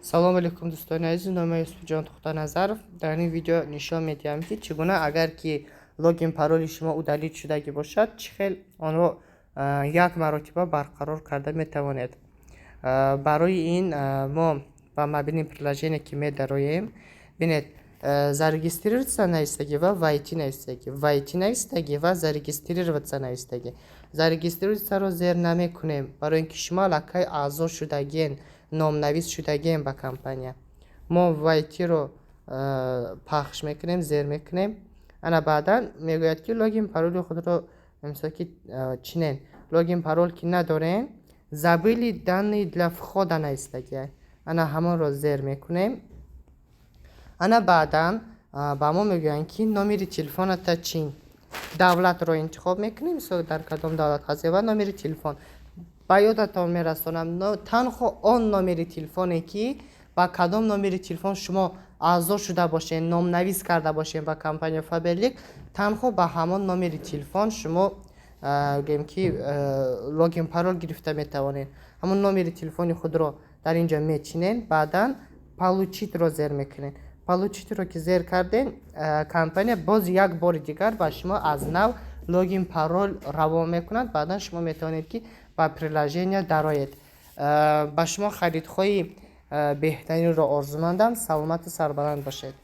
Салому алейкум, дӯстони азиз. Номи Юсуфҷон Тухтаназаров. Дар ин видео нишон медиҳам, ки чӣ гуна, агар ки логин пароли шумо удалить шудагӣ бошад, чӣ хел онро як маротиба барқарор карда метавонед. Барои ин мо ба мобильный приложение ки медароем, бинед, «Зарегистрироваться» навистагӣ ва «Войти» навистагӣ. «Войти» навистагӣ ва «Зарегистрироваться» навистагӣ. «Зарегистрироваться» ро зер намекунем, барои ин ки шумо аллакай аъзо шудагиен, номнавис шудагием ба компания. Мо «Войти» ро пахш мекунем, зер мекунем. Ана баъдан мегӯяд, ки логин пароли худро, мисол ки, чинен. Логин парол ки надорем, «Забыли данные для входа» навистагия, ана ҳамонро зер мекунем. Ана баъдан ба мо мегӯянд, ки номери телефоната чин, давлатро интихоб мекунем, мисол, дар кадом давлат ҳастем, ва номери телефон. Ба ёдатон мерасонам, танҳо он номери телефоне, ки ба кадом номери телефон шумо аъзо шуда бошед, номнавис карда бошед ба компания Фаберлик, танҳо ба ҳамон номери телефон шумо, гӯем ки, логин парол гирифта метавонед. Ҳамон номери телефони худро дар ин ҷо мечинед, баъдан «Получить» ро зер мекунед. «Получить» ро ки зер кардем, компания боз як бори дигар ба шумо аз нав логин парол равон мекунад. Баъдан шумо метавонед, ки ба приложения дароед. Ба шумо харидҳои беҳтаринро орзумандам. Саломату сарбаланд бошед.